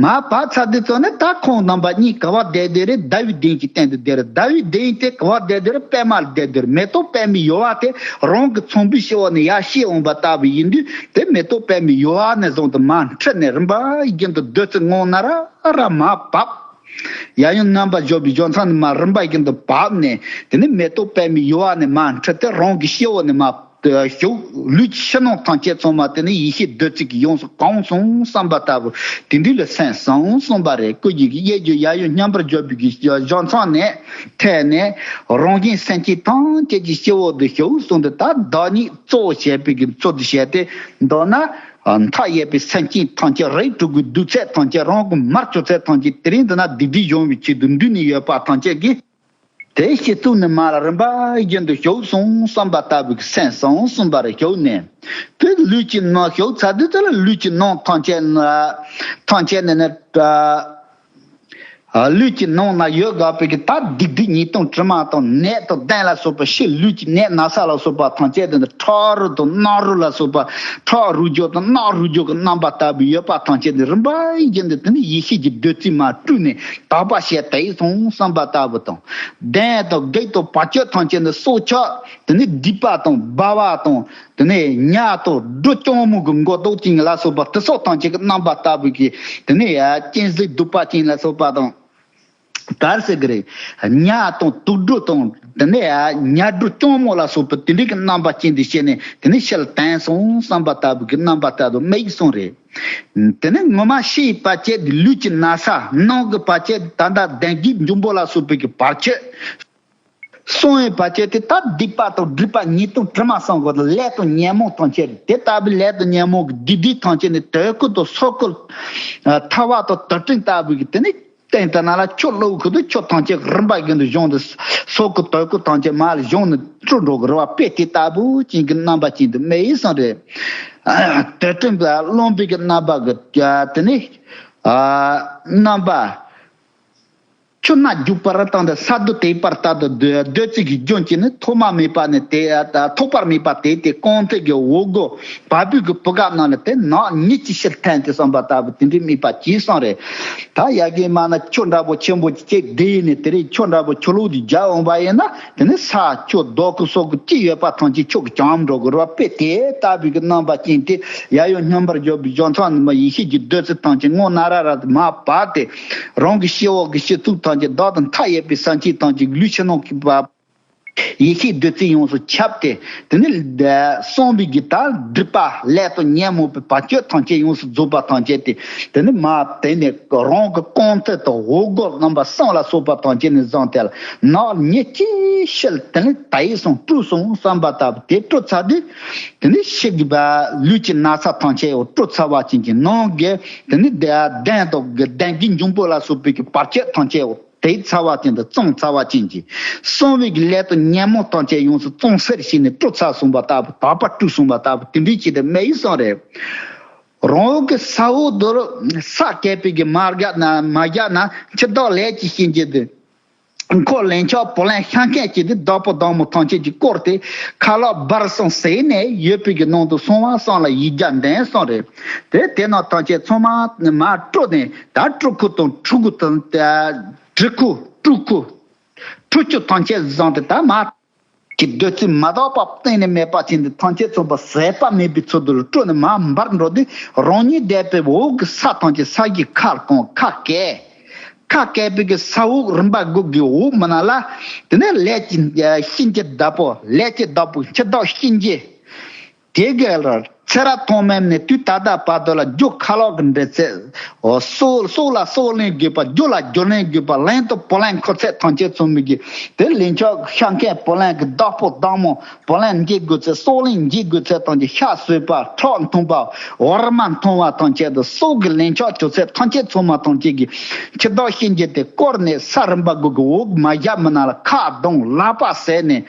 མར་བབས་ཚར་དུས་ཙམ་ནས་ད་ཁོང་རྣམ་པ་གཉིས་ག་པར་བསྡད་བསྡད་རེད། ཟླ་བའི་གདན་གྱི་སྟེང་དུ་བསྡད་རེད། ཟླ་བའི་གདན་དེ་ག་པར་བསྡད་བསྡད་རེད། པད་མ་ལ་བསྡད་བསྡད་རེད། མེ་ཏོག་པད་མའི་ཡུ་བ་དེ་རང་གི་ཚངས་པའི་སྤྱི་བོ་ནས་ཡར་བཤིག་འོང་བ་ལྟ་བུ་ཡིན་དུས། དེ་མེ་ཏོག་པད་མའི་ཡུ་བ་ནས་བཟུང་སྟེ་མར་འཕྲོས་ནས་རིམ་པ་བཞིན་དུ་བདུད་རྩི་ངང་ན་ར་ར་མར་བབས། ཡབ་ཡུམ་རྣམ་པར་བཞུགས་པའི་ལྗོན་ཚང་ནས་མར་རིམ་པ་བཞིན་དུ་བབས་ནས། དེ་ནས་མེ་ཏོག་པད་མའི་ཡུ་བ་ནས་མར་འཕྲོས་ཏེ་རང་གི་སྤྱི་བོ་ནས་མར་ཞུགས། ལུས་ཀྱི་ཕྱི་ནང་ཐམས་ཅད་ཚང་མ་དེ་ནས་ཡེ་ཤེས་བདུད་རྩི་གིས་ཡོངས་སུ་གང་སོང་བསམ་པ་ལྟ་བུ་དེ་འདྲ་ལ་སེམས་བཟང་སོང་བ་རེད། སྐུ་མཁྱེན་གྱི་གཡས་བརྗོད་ཡབ་ཡུམ་མཉམ་པར་བཞག་པའི་གི་ལྗོན་ཚང་ནས་ཐད་ནས་རང་བཞིན་སེམས་ཅན་ཐམས་ཅད་ཀྱི་སྤྱི་བོ་དུ་ཞུགས་གསུངས་ཏེ། ད་བདག་ཉིད་གཙོ་བོ་བྱས་པའི་གི་ཚུལ་དུ་བྱས་ཏེ། མདོར་ན། མཐའ་ཡས་པའི་སེམས་ཅན་ཐམས་ཅད་རིགས་དྲུག་གི་གདུག་ཚད་ཐམས་ཅད། རང་གི་མར་གྱུར་ཚད་ཐམས་ཅད་དེ་རིང་འདི་ན་སྡིག་སྒྲིབ་སྦྱོང་བའི་ཆེད་དུ་འདུས་ནས་ཡོད་པ་ཐམས་ཅད་ཀྱིས། དེ་སྤྱི་གཙུག་ནས་མར་ལ་རིམ་པ་བཞིན་དུ་ཞུགས་སོང་བསམ་པ་ལྟ་བུའི་སེམས་བཟང་སོང་བ་རེད། ཞུགས་ནས་དེ་ལུས་ཀྱི་ནང་ཞུགས་ཚར་དུས་ཙམ་ལ་ལུས་ཀྱི་ནང་ཐམས་ཅད་ན་ཐམས་ཅད་ནས་ནི། ལུས་ཀྱི་ནང་ན་ཡོད་དགོས་པའི་གི་ད་སྡིག་སྒྲིབ་ཉེས་ལྟུང་དྲི་མ་དང་ནད་དང་གདོན་ལ་སོགས་པ་ཕྱི་ལུས་ཀྱི་ནད་ན་ཚ་ལ་སོགས་པ་ཐམས་ཅད་དེ་ནི་ཁྲག་རུལ་དང་རྣག་རུལ་ལ་སོགས་པ། ཁྲག་རུལ་རྒྱུ་དང་རྣག་རུལ་རྒྱུ་གི་རྣམ་པ་ལྟ་བུ་ཡོད་པ་ཐམས་ཅད་དེ་རིམ་པ་བཞིན་དུ་དེ་ནི་ཡེ་ཤེས་ཀྱི་བདུད་རྩིས་མར་བཀྲུས་ནས་དག་པ་བྱས་ཏེ་སོང་བསམ་པ་ལྟ་བུ་དང་། གདོན་དང་བགེགས་དང་བར་ཆད་ཐམས་ཅད་ནི་སྲོག་ཆགས་དེ་ནི་སྡིག་པ་དང་སྦ་བ་དང་། དེ་ནས་ཉ་དང་སྦྲུལ་སྤྱང་མོ་གི་མགོ་ཏོག་ཅན་ལ་སོགས་པ་དེ་སོགས་ཐམས་ཅད་ཀྱི་རྣམ་པ་ལྟ་བུ་གི་དེ་ནས་ཡ་སྤྱན་གཟིགས་གདུག་པ་ཅན་ལ་སོགས་པ་དང་། ག་རེ་ཟེར་གི་རེད། ཉ་དང་དུག་སྦྲུལ་དང་དེ་ནས་ཡ་ཉ་སྦྲུལ་སྤྱང་མོ་ལ་སོགས་པ་དེ་འདྲའི་གི་རྣམ་པ་ཅན་དུ་བྱས་ནས་དེ་ནས་ཕྱི་ལ་དེད་སོང་བསམ་པ་ལྟ་བུ་གི་རྣམ་པ་ལྟ་བུ་དམིགས་སོང་རེད། དེ་ནས་ངོ་མ་ཕྱིའི་བར་ཆད་དེ་ལུས་ཀྱི་ན་ཚ། ནང་གི་བར་ཆད་དེ་ད་ལྟ་གདོན་བགེགས་འབྱུང་པོ་ལ་སོགས་པའི་གི་བར་ཆད། གསང་བའི་བར་ཆད་དེ་ད་སྡིག་པ་དང་སྒྲིབ་པ་ཉེས་ལྟུང་དྲི་མ་བསམ་དགོས་ལ། ལས་དང་ཉོན་མོངས་ཐམས་ཅད་དེ་ལྟ་བུའི་ལས་དང་ཉོན་མོངས་ཀྱི་སྡིག་སྒྲིབ་ཐམས་ཅད་ནི་དྲག་སྐུལ་དང་སོ་སྐུལ། ཐལ་བ་དང་དུར་སྤྲིན་ལྟ་བུའི་གི་དེ་ནི་སྟེང་དུ་ན་ལ་ཆུ་བླུགས་ཁུལ་དུ་ཆུ་ཐམས་ཅད་རིམ་པ་བཞིན་དུ་བྱུང་སྟེ། སོ་སྐུལ་དུར་སྐུལ་ཐམས་ཅད་མར་ལ་བྱུང་ནས་བཀྲུ་འགྲོ་གི་རེད་བ། དཔེ་དེ་ལྟ་བུ་ཅན་གྱི་རྣམ་པ་ཅན་དུ་དམིགས་སོང་རེད། དུར་སྤྲིན་པ་རློན་པའི་གི་རྣམ་པ་གི་དེ་ནི་རྣམ་པ། ཆུ་སྣ་རྒྱུག་པར་བཏང་སྟེ་ས་རྡུལ་དེད་པར་ལྟར་དུ་བདུད་རྩི་གི་རྒྱུན་གྱིས་ནི་ཐོག་མ་མེད་པ་ནས་དེ་ཐོགས་པ་མེད་པ་དེད་དེ་རྐང་མཐིལ་གྱི་འོག་སྒོ་བ་སྤུའི་གི་བུ་ག་རྣམས་ལ་དེ་ནག་ཉི་ཁྱི་ཕྱིར་འཐེན་ཏེ་བསམ་པ་ལྟ་བུ་དེ་འདྲའི་དམིགས་པ་གྱིས་སོང་རེད། ད་ཡ་གི་མ་ན་ཆུ་འདྲ་པོ་ཆེན་པོ་ཅིག་དེད་ནས་དེ་རིང་ཆུ་འདྲ་པོ་ཆུ་ལོག་ཅིག་རྒྱག་འོང་བ་ཡིན་ན། དེ་ནི་ས་ཆུ་རྡོ་ཁུ་སོག་ཁུ་ཅི་ཡོད་པ་ཐམས་ཅད་ཆུ་གིས་བྱང་འགྲོ་གི་རེད་བ། དཔེ་དེ་ལྟ་བུའི་གི་རྣམ་པ་ཅན་དེ་ཡབ་ཡུམ་མཉམ་པར་བཞག་པའི་ལྗོན་ཚང་ནས་མར་ཡེ་ཤེས་ཀྱི་བདུད་རྩི་ཐམས་ཅད་ངོ་ན་ར་ར་དུ་མར་བབས་ཏེ། རང་གི་སྤྱི་བོ་གི་སྤྱི་གཙུག་ཐམས་ཅད་བདག་དང་མཐའ་ཡས་པའི་སེམས་ཅན་ཐམས་ཅད་ཀྱི་ལུས་ཕྱི་ནང་གི་བ་ཡེ་ཤེས་བདུད་རྩི་ཡོངས་སུ་ཁྱབ་སྟེ། དེ་ནི་གསང་བའི་གི་ད་སྒྲིབ་པ་ལས་དང་ཉོན་མོངས་པའི་བར་ཆད་ཐམས་ཅད་ཡོངས་སུ་རྫོགས་པ་ཐམས་ཅད་དེ། དེ་ནི་མ་དེ་ནས་རང་གི་རྐང་མཐིལ་དང་འོག་སྒོ་རྣམ་པ་གསུམ་ལ་སོགས་པ་ཐམས་ཅད་ནས་བཟུང་སྟེ་ལ་ནག་ཉི་ཁྱི་ཕྱིར་དེ་ནི་དེད་སོང་བཀྲུས་སོང་བསམ་པ་ལྟ་བུ་དེ་བཀྲུས་ཚར་དུས། དེ་ནི་ཕྱི་གི་བ་ལུས་ཀྱི་ན་ཚ་ཐམས་ཅད་ཡང་བཀྲུས་ཚར་བ་ཅན་གྱི་ནང་གི་དེ་ནི་གདོན་དང་གདོན་བགེགས་འབྱུང་པོ་ལ་སོགས་པའི་གི་བར་ཆད་ཐམས་ཅད་ཡང་དེད་ཚར་བ་ཅན་དང་བཙོངས་ཚར་བ་ཅན་གྱི་གསང་བའི་གི་ལས་དང་ཉོན་མོངས་ཐམས་ཅད་ཡོངས་སུ་གཙང་སེལ་བྱས་ནས་བཀྲུས་ཚར་སོང་བ་ལྟ་བུ། དག་པ་བཀྲུས་སོང་བ་ལྟ་བུ་དེ་འདྲའི་ཅིག་དེ་དམིགས་སོང་རེད། རང་གི་ས་འོག་དུ་ས་བཀལ་པའི་གི་མ་བརྒྱབ་ན་མ་བརྒྱབ་ན་འཆི་བདག་ལས་ཀྱི་གཤིན་རྗེ་དེ། འཁོར་ལན་ཆགས་བུ་ལོན་ཤ་མཁན་གྱིས་དེ་བདག་པོ་བདག་མོ་ཐམས་ཅད་ཀྱིས་བསྐོར་ཏེ། ཁ་ལག་འབར་སོང་ཟེར་ནས་ཡོད་པའི་གི་ནང་དུ་སོང་བ་སོང་ལ་ཡིག་བརྒྱ་འདོན་སོང་རེད། དེ་དེ་རྣམས་ཐམས་ཅད་ཚང་མ་མར་བཀྲུས་ནས། ད་བཀྲུ་ཁུ་དང་འཁྲུ་ཁུ་དང་དྲི་ཁུ་བཀྲུ་ཁུ་འཁྲུ་ཆུ་ཐམས་ཅད་བཟུང་སྟེ། ད་མར་གྱི་བདུད་རྩི་མ་དག་པ་གཏན་ནས་མེད་པ་ཅན་དེ་ཐམས་ཅད་ཚང་མ་ཟད་པ་མེད་པའི་ཚུལ་དུ་བཀྲུས་ནས་མར་འབར་འགྲོ་དུས། རང་ཉིད་བསྡད་པའི་འོག་གི་ས་ཐམས་ཅད་ས་གཞི་ཁ་སྐོང་ཁ་བཀལ། ཁ་བཀལ་པའི་གི་ས་འོག་རིམ་པ་དགུ་གི་འོག་མ་ན་ལ། དེ་ནས་ལས་ཀྱི་གཤིན་རྗེ་བདག་པོ། ལས་ཀྱི་བདག་པོ་འཆི་བདག་གཤིན་རྗེ། དེ་ག་ལ་ ཚེ་རབས་ཐོག་མའི་ནས་དུས་ད་ལྟ་བར་དུ་ལ་རྒྱུ་ཁ་ལོག་གི་འབྲེལ་ཚད། སྲོག་སྲོག་ལ་སྲོག་ལན་དགོས་པ། རྒྱུ་ལ་རྒྱུ་ལན་དགོས་པ། ལན་དུ་བུ་ལན་འཁུར་ཚད་ཐམས་ཅད་ཚང་མི་གི་དེ་ལན་ཆགས་ཤ་མཁན་བུ་ལན་གི་བདག་པོ་བདག་མོ། བུ་ལན་འཇལ་དགོས་ཚད། སྲོག་ལན་འཇལ་དགོས་ཚད་ཐམས་ཅད། ཤ་ཟོས་པ། ཁྲག་འཐུང་བ། འོ་ར་མ་འཐུང་བ་ཐམས་ཅད་དུ། སྲོག་གི་ལན་ཆགས་བྱུང་ཚད་ཐམས་ཅད་ཚང་མ་ཐམས་ཅད་ཀྱི་ཁྱི་དག་གཤིན་རྗེ་དེ་བསྐོར་ནས་ས་རིམ་པ་དགུ་གི་འོག་མ་བཞག་མི་ནང་ལ་ཁ་གདོང་ལག་པ་ཟས་ནས།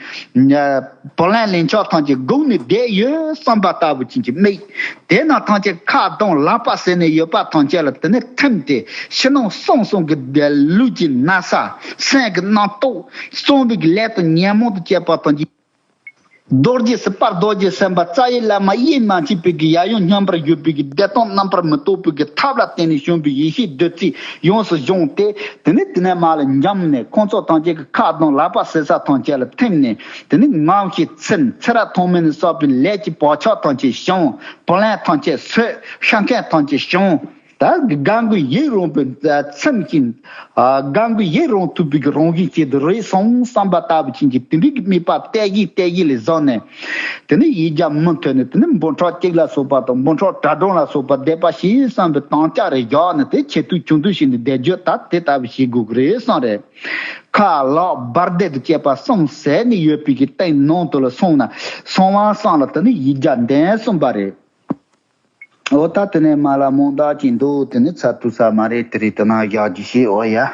བུ་ལན་ལན་ཆགས་ཐམས་ཅད་སྒུག་ནས་བསྡད་ཡོད་བསམ་པ་ལྟ་བུ་ཅན་གྱི་མིག་དེ་ན་ཐམས་ཅད་ཁ་གདོང་ལག་པ་ཟས་ནས་ཡོད་པ་ཐམས་ཅད་ལ་དེ་ནས་ཐིམ་སྟེ་ཕྱི་ནང་གསང་གསུམ་གྱི་ལུས་ཀྱི་ན་ཚ། སེམས་ཀྱི་རྣམ་རྟོག། བསམ་པའི་གི་ལས་དང་ཉོན་མོངས་དང་བཅས་པ་ཐམས་ཅད། རྡོ་རྗེ་སེམས་དཔའ། རྡོ་རྗེ་སེམས་དཔའ་རྩ་བའི་བླ་མ་དབྱེར་མ་མཆིས་པའི་གི་ཡབ་ཡུམ་མཉམ་པར་བཞུགས་པའི་གི་བདེ་སྟོང་རྣམ་པར་མི་རྟོག་པའི་གི་ཐབས་ལ་བརྟེན་ནས་བྱུང་བའི་ཡེ་ཤེས་བདུད་རྩི་ཡོངས་སུ་བྱུང་སྟེ། དེ་ནས་དེ་ནས་མར་ལ་འཇམ་ནས་ཁོང་ཚོ་ཐམས་ཅད་ཀྱི་ཁ་གདོང་ལག་པ་ཟས་ས་ཐམས་ཅད་ལ་ཐིམ་ནས། དེ་ནས་ངང་ཞིག་ཚིམ། ཚེ་རབས་ཐོག་མེད་ནས་བསགས་པའི་ལས་ཀྱི་བག་ཆགས་ཐམས་ཅད་བྱང་། བུ་ལོན་ཐམས་ཅད་ཟོས། ཤ་མཁན་ཐམས་ཅད་བྱང་། ད་གང་གི་ཡིད་རུང་བའི་ཚིམ་ཞིང་། གང་གི་ཡིད་རུང་ཐུབ་པའི་གི་རང་བཞིན་ཅན་དུ་རེད་སོང་བསམ་པ་ལྟ་བུ་ཅན་གྱི་དེ་འདྲའི་གི་དམིགས་པ་གཏད་གཞི་གཏད་གཞི་ལས་བཟུང་ནས། དེ་ནས་ཡིག་བརྒྱ་མུ་མཐུད་ནས། དེ་ནས་འབུམ་ཕྲག་གཅིག་ལ་སོགས་པ་དང་། འབུམ་ཕྲག་གྲྭ་གྲོང་ལ་སོགས་པ་བཟླས་པ་ཞིག་བསམ་པའི་དམ་བཅའ་རེ་བཞག་ནས། དེ་ཆེ་ཐུབ་ཆུང་ཐུབ་ཞིག་ནས་བཟླས་བརྗོད་ད་དེ་ལྟ་བུ་བྱེད་དགོས་ཀྱི་རེད་བསམ་རེད། ཁ་ལག་འབར་མདེལ་དང་བཅས་པ་གསུམ་ཟས་ནས་ཡོད་པའི་གི་སྟེང་ནང་དུ་ལ་སོང་ན། སོང་བ་སང་ལ་དེ་ནས་ཡིག་བརྒྱ་འདོན་གསུངས་པ་རེད། འོ་ད་དེ་ནས་མར་ལ་མང་དག་ཅིག་འདུག་དེ་ནས་ཚར་ཐུབ་ས་མ་རེད། དེ་རིང་དེ་ན་བཞག་རྒྱུ་ཞིག་འོ་ཡ།